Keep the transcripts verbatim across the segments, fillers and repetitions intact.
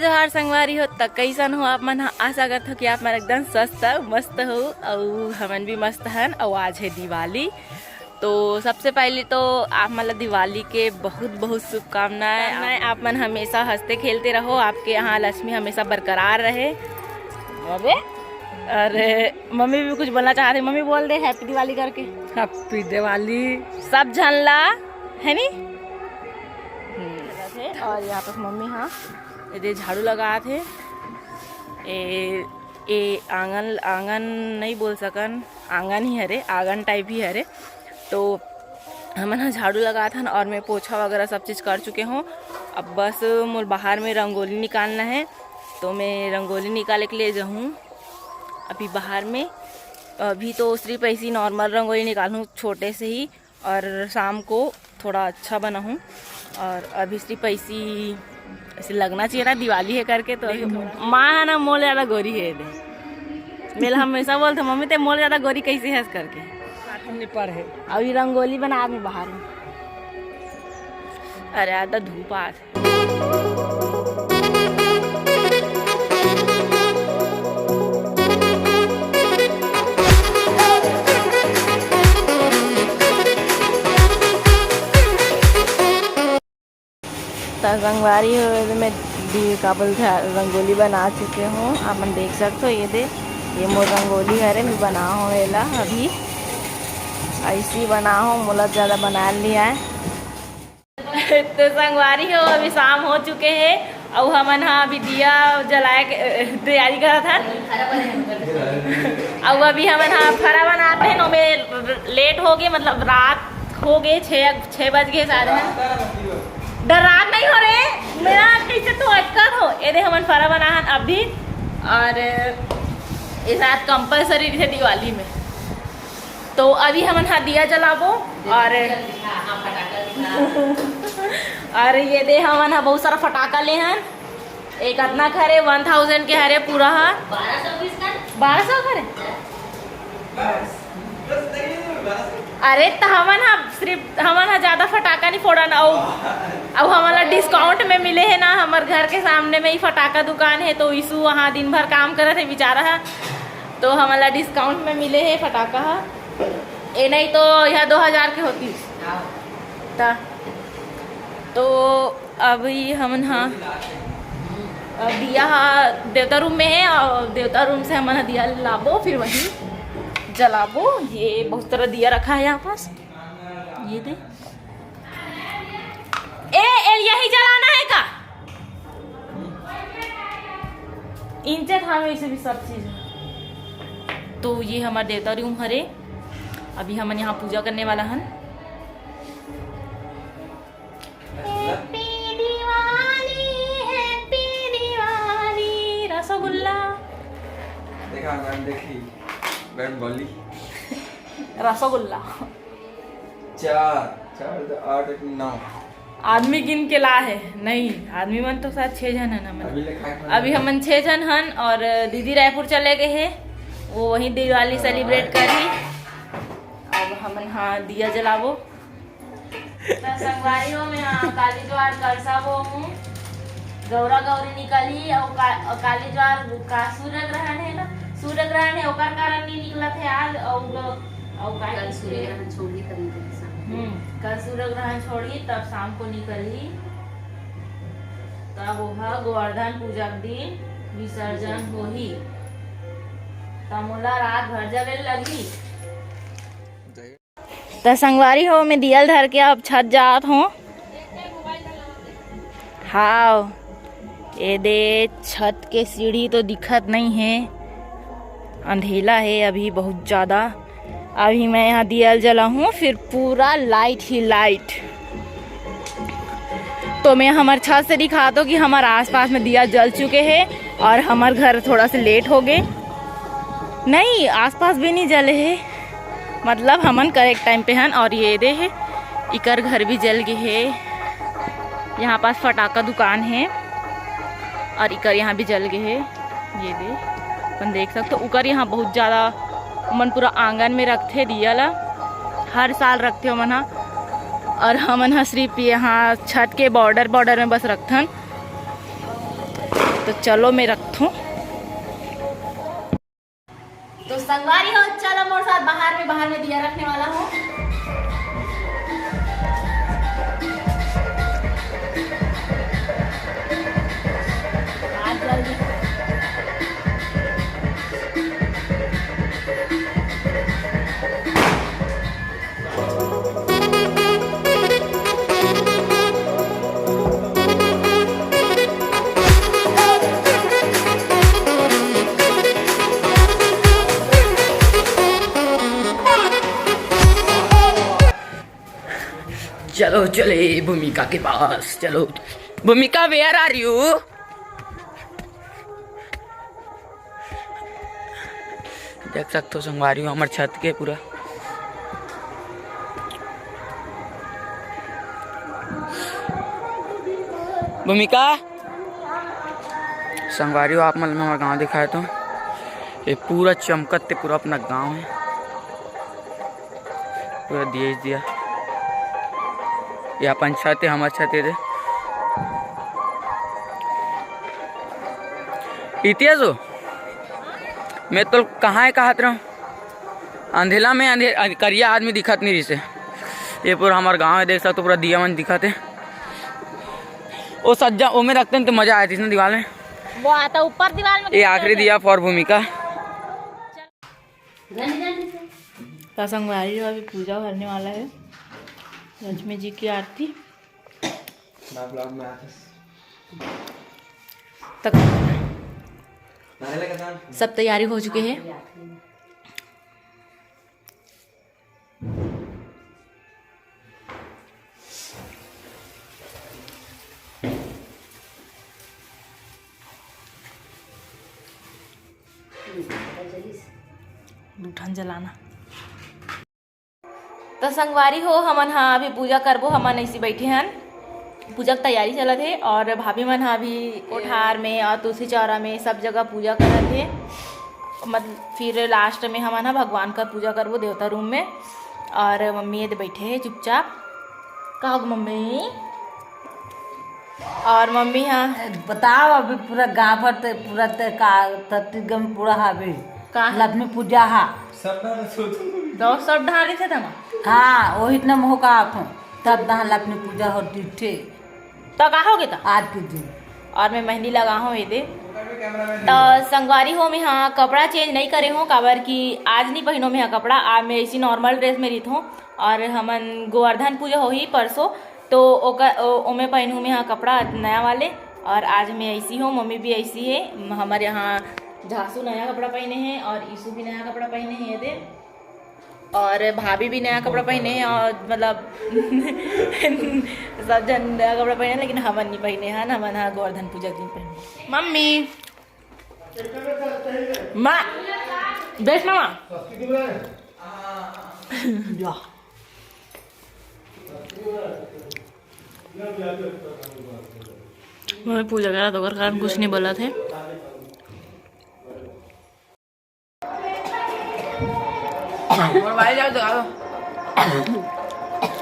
जोहार संगवारी हो, त कइसन हो आप मन ह? आशा करत हो कि आप मन एकदम स्वस्थ हो, मस्त हो, अउ हमन भी मस्त हन। अउ आज है दिवाली, तो सबसे पहले तो आप मन ला दिवाली के बहुत बहुत शुभकामनाएं। आप मन हमेशा हंसते खेलते रहो, आपके यहाँ लक्ष्मी हमेशा बरकरार रहे। अरे, अरे, मम्मी भी कुछ बोलना चाहत हे। मम्मी, बोल दे हैप्पी दिवाली करके। हैप्पी दिवाली। सब झन ला, है नी? हम्म। और यहाँ पर मम्मी, हाँ, ये दे झाड़ू लगात हे। ए, ए आंगन, आंगन नहीं बोल सकन, आंगन ही हरे, आंगन टाइप ही हरे। तो हमन ह झाड़ू लगात हन और मैं पोछा वगैरह सब चीज़ कर चुके हूँ। अब बस मोर बाहर में रंगोली निकालना है, तो मैं रंगोली निकाले के लिए जाऊँ अभी बाहर में। अभी तो सिर्फ ऐसी नॉर्मल रंगोली निकालूँ छोटे से ही, और शाम को थोड़ा अच्छा बनाऊँ। और अभी सिर्फ ऐसी, ऐसे लगना चाहिए ना दिवाली है करके। तो माँ है ना, मोल ज़्यादा गोरी है दे। मेला हमेशा बोलते, "मम्मी, ते मोल ज़्यादा गोरी कैसे है?" करके। हमने पढ़े। अभी रंगोली बना रहे बाहर में। अरे, आधा धूप आ। त संगवारी हो, एदे मैं दी-, का बोलथे, रंगोली बना चुके हूँ। आप मन देख सकते हो, ये दे, ये मोर रंगोली हरे, मैं बना हूँ एला अभी। ऐसी बना हूँ, मोला ज़्यादा बना लिया है। तो संगवारी हो, अभी शाम हो चुके हे, अउ हमन ह अभी दिया जलाए के, अ, तैयारी करत हन। अउ अभी हमन ह फरा बनात हन, ओमे लेट हो गे, मतलब रात हो गे, छः, छः बज गे साढ़े। डरात नहीं हो रे, मेरा कैसे तो अटकत हो। ये दे हमन फरा बना हन अभी, और ये रात कंपलसरी रहिथे दिवाली में। तो अभी हमन ह दिया जलाबो और, और ये दे हमन ह बहुत सारा फटाका ले हन। एक अतना के हरे, वन थाउजेंड के हरे पूरा ह। बारह सौ का? अरे, त हमन ह सिर्फ, हमन ह ज्यादा फटाका नहीं फोड़न, अउ, अउ हमन ला डिस्काउंट में मिले हे ना, हमर घर के सामने में ही फटाका दुकान हे, तो ईशु वहाँ दिन भर काम करत हे बेचारा ह, तो हमन ला डिस्काउंट में मिले हे फटाका ह। ए नहीं तो यह दो हजार के होती। त, तो अभी हमन ह, अ, दिया ह देवता रूम में हे, और देवता रूम से हमन ह दिया लाबो, फिर वहीं जलाबो। ये बहुत सारा दिया रखा है यहाँ पास, ये दे। ए, एल यही जलाना है का? इंचे था में इसे भी सब चीज। तो ये हमार देवता रूम हरे, अभी हमन यहाँ पूजा करने वाला हन। Happy Diwali, happy Diwali, rasgulla. देखा, मैम देखी, मैम बोली। रसगुल्ला। चार, चार तो आठ, एक नौ। आदमी गिन के ला है। नहीं, आदमी मन तो शायद छह जन है ना, मन। अभी ले खाए खाना अभी है। हमन छह जन हन और दीदी रायपुर चले गए हैं, वो वहीं दिवाली हाँ। सेलिब्रेट करी। अब हमन हाँ दिया जलाबो। त संगवारी हो, मैं हा काली ज्वार कलसा बोहूँ, गौरा गौरी निकलही अउ का-, अउ काली ज्वार का सूर्य ग्रहण है ना, सूर्य ग्रहण है, ओकर कारण नहीं निकलत है आज। अउ ग-, अउ काहे कल सूर्य निकले? ग्रहण छोड़ही तब निकलही शाम को। हम्म, कल सूर्य ग्रहण छोड़ही तब शाम को निकलही, तब ओहा गोवर्धन पूजा के दिन विसर्जन होही, त मोला रात भर जगे लगही। त संगवारी हो, मैं दिया ल धर के अब छत जात हों। हाव, ए दे छत के सीढ़ी तो दिखत नहीं है, अंधेला है अभी बहुत ज़्यादा। अभी मैं यहाँ दिया ल जलाहूँ, फिर पूरा लाइट ही लाइट। तो मैं हमर छत से दिखात हों कि हमर आसपास में दिया जल चुके हैं और हमर घर थोड़ा से लेट हो गए। नहीं, आसपास भी नहीं जले हे, मतलब हमन करेक्ट टाइम पे हन। और ये दे हे, इकर घर भी जल गे हे। यहाँ पास फटाका दुकान हे और इकर यहाँ भी जल गे हे। ये दे, अपन देख सकते हो, उकर यहाँ बहुत ज़्यादा मन पूरा आंगन में रखथे दिया ला, हर साल रखथे ओमन ह। और हमन ह सिर्फ यहाँ छत के बॉर्डर, बॉर्डर में बस रखथन। तो चलो मैं रखथों। तो संगवारी हो, चलो मोर साथ बाहर में, बाहर में दिया रखने वाला हूँ। आज जल्दी। चलो चले भूमिका के पास, चलो। भूमिका, where are you? देख सकते हो संगवारी हो, हमर छत के पूरा। भूमिका, संगवारी हो, आप मन ल मैं हमर गांव दिखाए तो, ये पूरा चमकत ते पूरा अपना गांव है। पूरा दिया ही दिया। ये अपन छत है, हमर छत है दे। इतिया जो मैं तो कहाँ है कहत रहूँ, अंधेला में अंधे-, करिया आदमी दिखत नहीं रहिसे। ये पूरा हमर गांव है, देख सकते हो, पूरा दिया मन दिखत है। ओ सज्जा, ओ में रखते हैं तो मजा आए थे इसने दीवार में। वो आता ऊपर दीवार में। ये आखिरी दिया for भूमिका। तो संगवारी हो, अभी पूजा करने वाला है, लक्ष्मी जी की आरती। मैं vlog में आता। तक नारे लगा था। सब तैयारी हो चुके हैं। दू ठन जलाना। तो संगवारी हो, हमन हा अभी पूजा करबो, हमन ऐसी बैठे हन, पूजा के तैयारी चलत हे और भाभी मन हा अभी कोठार में और तुलसी चौरा में सब जगह पूजा करत हे। मत-, फिर last में हमन हा भगवान का पूजा करबो देवता room में। और मम्मी ये दे बैठे हे चुपचाप। का हो मम्मी? और मम्मी हा बताओ, अभी पूरा गाँव भर ते, पूरा ते का, तत्तीसगढ़ में पूरा हावे। का? लक्ष्मी पूजा हा। तो सब ढारे थे तमा? हाँ, वही इतना मोह का आप, तब दहा लक्ष्मी पूजा होती थे। तो का हो गया था? आज के दिन। और मैं मेहंदी लगा हूँ ये दे। तो संगवारी हो, मैं हाँ कपड़ा change नहीं करे हूँ, काबर कि आज नहीं पहनो मैं हाँ कपड़ा। आज मैं ऐसी normal dress में रही हूँ। और हमन गोवर्धन पूजा होही परसों, तो ओकर, ओ-, ओमे पहनहूँ मैं हाँ कपड़ा नया वाले। और आज मैं ऐसी हूँ, मम्मी भी ऐसी है। म-, हमारे यहाँ झासू नया कपड़ा पहने हैं और ईशु भी नया कपड़ा पहने हैं, ये दे। और भाभी भी नया कपड़ा पहने हैं और मतलब सब जन नया कपड़ा पहने हैं, लेकिन हमन नहीं पहने हैं, हमन हाँ गोवर्धन पूजा के दिन पहने। मम्मी, माँ, देख ना माँ। या। मैं पूजा करा तो ओकर कारण कुछ नहीं बोला थे। मोर भाई जाओ तो आओ।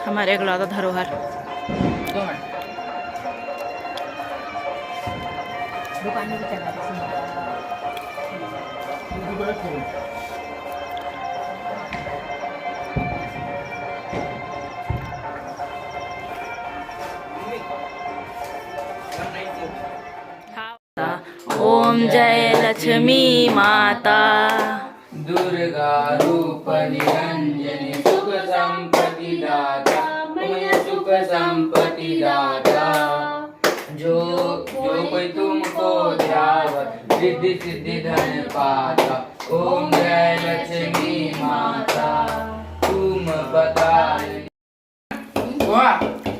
हमारे एकलौता धरोहर। दो मिनट। दुकान में चला। ओम जय लक्ष्मी माता। दुर्गा रूप निरंजनी सुख संपत्ति दाता, मैया सुख संपत्ति दाता। जो, जो कोई तुमको ध्यावत, रिद्धि सिद्धि धन पाता। ओम जय लक्ष्मी माता, तुम बताई। वाह।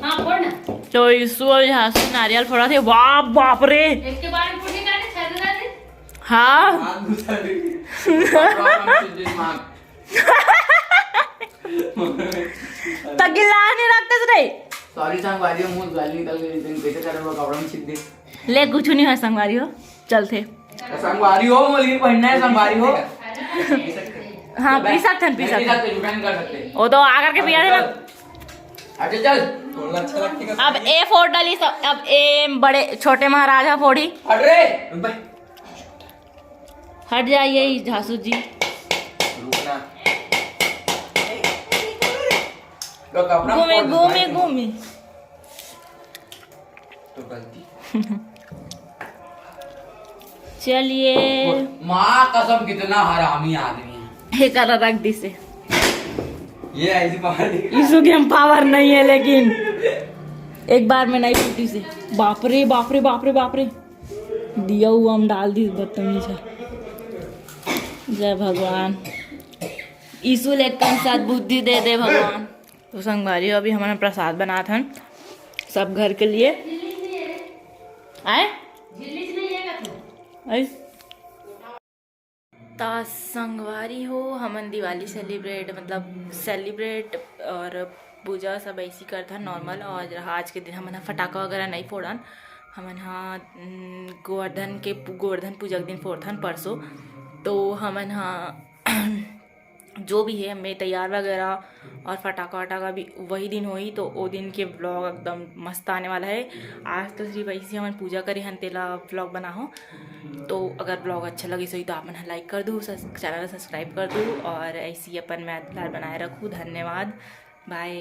हाँ, पढ़ ना। तो ईशु और झासू नारियल फोड़ा थे। वाह, बाप रे। एक के बारे में पूछे का नहीं, छह दिन आ रहे। हाँ। हाँ, दूसरा दिन। तो गिलास नहीं रखते थे। Sorry, संगवारी हो, मुंह गाली निकल गई, लेकिन कैसे करे वो कपड़ा में छिद दे। ले, कुछ नहीं है संगवारी हो, चलते। संगवारी हो, मोली पहनना है संगवारी हो। हाँ, पी सकते हैं, पी नहीं पी सकते हैं। सकते, जुबान कर सकते। वो तो आकर के पिया देना। अच्छा, चल। अब ए फोड़ डाली सब, अब ए बड़े छोटे महाराज ह फोड़ी। अरे हट जाइए झासू जी। रुकना। तो कपड़ा घूमे खोल घूमे भाई। घूमे। तो गलती। चलिए। माँ कसम, कितना हरामी आदमी है। हे करा रख दी से। ये ऐसी पकड़ ली। यीशु के हम पावर नहीं है, लेकिन एक बार में नहीं फूटी से। बाप रे, बाप रे, बाप रे, बाप रे। दिया हुआ हम डाल दी बदतमीज है। जय भगवान, यीशु लेकन सद्बुद्धि दे दे भगवान। तो संगवारी हो, अभी हमन प्रसाद बनात हन सब घर के लिए। आए आइस। त संगवारी हो, हमन दिवाली सेलिब्रेट, मतलब सेलिब्रेट और पूजा सब ऐसी करथन नॉर्मल। और आज के दिन हमन ह फटाका वगैरह नहीं फोड़न। हमन ह उम, गोवर्धन के पू- गोवर्धन पूजा के दिन फोड़थन परसों। तो हमन ह जो भी है, मैं तैयार वगैरह और फटाका वटाका भी वही दिन होही, तो ओ दिन के व्लॉग एकदम मस्त आने वाला है। आज तो सिर्फ ऐसे हमन पूजा करे हन, तेला व्लॉग बना हो। तो अगर व्लॉग अच्छा लगे सही तो आप मन लाइक कर दू, चैनल सब्सक्राइब कर दू और ऐसे ही अपन मैथ प्यार बनाए रखू। धन्यवाद, बाय।